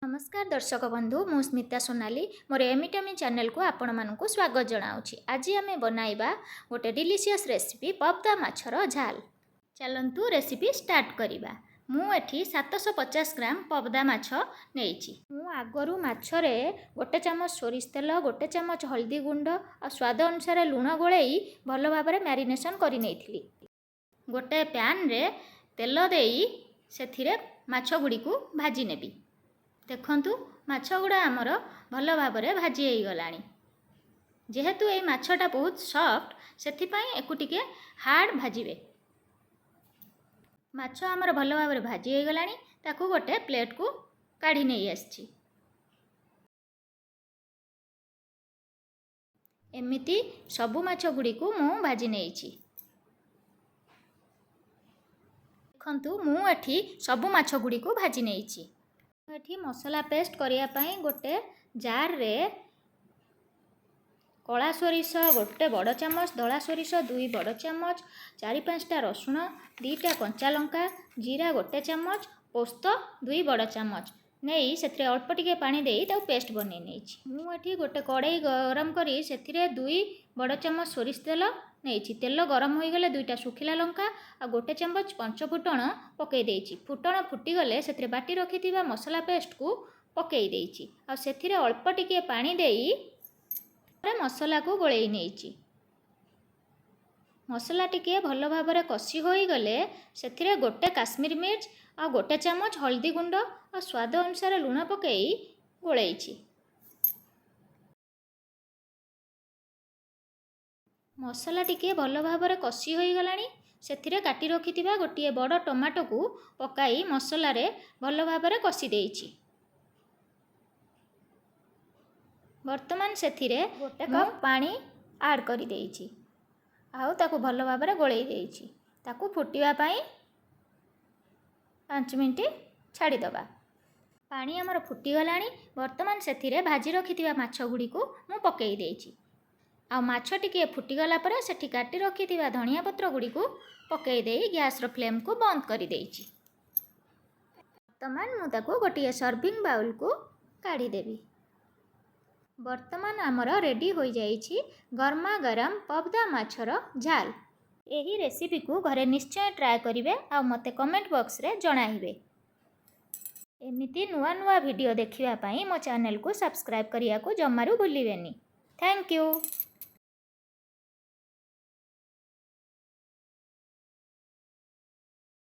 ନମସ୍କାର ଦର୍ଶକ ବନ୍ଧୁ, ମୁଁ ସ୍ମିତା ସୋନାଲି ମୋର ଏମିଟମି ଚ୍ୟାନେଲକୁ ଆପଣମାନଙ୍କୁ ସ୍ୱାଗତ ଜଣାଉଛି। ଆଜି ଆମେ ବନାଇବା ଗୋଟେ ଡିଲିସିୟସ୍ ରେସିପି, ପବଦା ମାଛର ଝାଲ। ଚାଲନ୍ତୁ ରେସିପି ଷ୍ଟାର୍ଟ କରିବା। ମୁଁ ଏଠି 750 ଗ୍ରାମ ପବଦା ମାଛ ନେଇଛି। ମୁଁ ଆଗରୁ ମାଛରେ ଗୋଟେ ଚାମଚ ସୋରିଷ ତେଲ, ଗୋଟେ ଚାମଚ ହଳଦୀ ଗୁଣ୍ଡ ଆଉ ସ୍ୱାଦ ଅନୁସାରେ ଲୁଣ ଗୋଳେଇ ଭଲ ଭାବରେ ମ୍ୟାରିନେସନ୍ କରି ନେଇଥିଲି। ଗୋଟେ ପ୍ୟାନ୍ରେ ତେଲ ଦେଇ ସେଥିରେ ମାଛ ଗୁଡ଼ିକୁ ଭାଜି ନେବି। ଦେଖନ୍ତୁ, ମାଛ ଗୁଡ଼ା ଆମର ଭଲ ଭାବରେ ଭାଜି ହେଇଗଲାଣି। ଯେହେତୁ ଏଇ ମାଛଟା ବହୁତ ସଫ୍ଟ, ସେଥିପାଇଁ ଏକୁ ଟିକେ ହାର୍ଡ଼ ଭାଜିବେ। ମାଛ ଆମର ଭଲ ଭାବରେ ଭାଜି ହେଇଗଲାଣି। ତାକୁ ଗୋଟେ ପ୍ଲେଟ୍କୁ କାଢ଼ି ନେଇ ଆସିଛି। ଏମିତି ସବୁ ମାଛ ଗୁଡ଼ିକୁ ମୁଁ ଭାଜି ନେଇଛି। ଦେଖନ୍ତୁ, ମୁଁ ଏଠି ସବୁ ମାଛ ଗୁଡ଼ିକୁ ଭାଜି ନେଇଛି। ଏଠି ମସଲା ପେଷ୍ଟ କରିବା ପାଇଁ ଗୋଟେ ଜାର୍ରେ କଳା ସୋରିଷ ଗୋଟେ ବଡ଼ ଚାମଚ, ଧଳା ସୋରିଷ 2 ବଡ଼ ଚାମଚ, ଚାରି ପାଞ୍ଚଟା ରସୁଣ, 2ଟା କଞ୍ଚା ଲଙ୍କା, ଜିରା ଗୋଟେ ଚାମଚ, ପୋସ୍ତ 2 ବଡ଼ ଚାମଚ ନେଇ ସେଥିରେ ଅଳ୍ପ ଟିକେ ପାଣି ଦେଇ ତାକୁ ପେଷ୍ଟ ବନେଇ ନେଇଛି। ମୁଁ ଏଠି ଗୋଟେ କଡ଼େଇ ଗରମ କରି ସେଥିରେ 2 ବଡ଼ ଚାମଚ ସୋରିଷ ତେଲ ନେଇଛି। ତେଲ ଗରମ ହୋଇଗଲେ 2ଟା ଶୁଖିଲା ଲଙ୍କା ଆଉ ଗୋଟେ ଚାମଚ ପଞ୍ଚଫୁଟଣ ପକାଇ ଦେଇଛି। ଫୁଟଣ ଫୁଟିଗଲେ ସେଥିରେ ବାଟି ରଖିଥିବା ମସଲା ପେଷ୍ଟକୁ ପକାଇ ଦେଇଛି ଆଉ ସେଥିରେ ଅଳ୍ପ ଟିକିଏ ପାଣି ଦେଇ ମସଲାକୁ ଗୋଳେଇ ନେଇଛି। ମସଲା ଟିକିଏ ଭଲ ଭାବରେ କଷି ହୋଇଗଲେ ସେଥିରେ ଗୋଟେ କାଶ୍ମୀର ମିର୍ଚ ଆଉ ଗୋଟେ ଚାମଚ ହଳଦୀ ଗୁଣ୍ଡ ଆଉ ସ୍ୱାଦ ଅନୁସାରେ ଲୁଣ ପକାଇ ଗୋଳେଇଛି। ମସଲା ଟିକିଏ ଭଲ ଭାବରେ କଷି ହୋଇଗଲାଣି। ସେଥିରେ କାଟି ରଖିଥିବା ଗୋଟିଏ ବଡ଼ ଟମାଟୋକୁ ପକାଇ ମସଲାରେ ଭଲ ଭାବରେ କଷି ଦେଇଛି। ବର୍ତ୍ତମାନ ସେଥିରେ ଗୋଟେ କପ୍ ପାଣି ଆଡ଼୍ କରିଦେଇଛି ଆଉ ତାକୁ ଭଲ ଭାବରେ ଗୋଳେଇ ଦେଇଛି। ତାକୁ ଫୁଟିବା ପାଇଁ 5 ମିନିଟ୍ ଛାଡ଼ିଦେବା। ପାଣି ଆମର ଫୁଟିଗଲାଣି। ବର୍ତ୍ତମାନ ସେଥିରେ ଭାଜି ରଖିଥିବା ମାଛ ଗୁଡ଼ିକୁ ମୁଁ ପକାଇ ଦେଇଛି ଆଉ ମାଛ ଟିକିଏ ଫୁଟିଗଲା ପରେ ସେଠି କାଟି ରଖିଥିବା ଧନିଆ ପତ୍ର ଗୁଡ଼ିକୁ ପକାଇ ଦେଇ ଗ୍ୟାସ୍ର ଫ୍ଲେମ୍କୁ ବନ୍ଦ କରିଦେଇଛି। ବର୍ତ୍ତମାନ ମୁଁ ତାକୁ ଗୋଟିଏ ସର୍ଭିଂ ବାଉଲ୍କୁ କାଢ଼ିଦେବି। ବର୍ତ୍ତମାନ ଆମର ରେଡ଼ି ହୋଇଯାଇଛି ଗରମା ଗରମ ପବଦା ମାଛର ଝାଲ। ଏହି ରେସିପିକୁ ଘରେ ନିଶ୍ଚୟ ଟ୍ରାଏ କରିବେ ଆଉ ମୋତେ କମେଣ୍ଟ ବକ୍ସରେ ଜଣାଇବେ। ଏମିତି ନୂଆ ନୂଆ ଭିଡ଼ିଓ ଦେଖିବା ପାଇଁ ମୋ ଚ୍ୟାନେଲକୁ ସବସ୍କ୍ରାଇବ୍ କରିବାକୁ ଜମାରୁ ଭୁଲିବେନି। Thank you.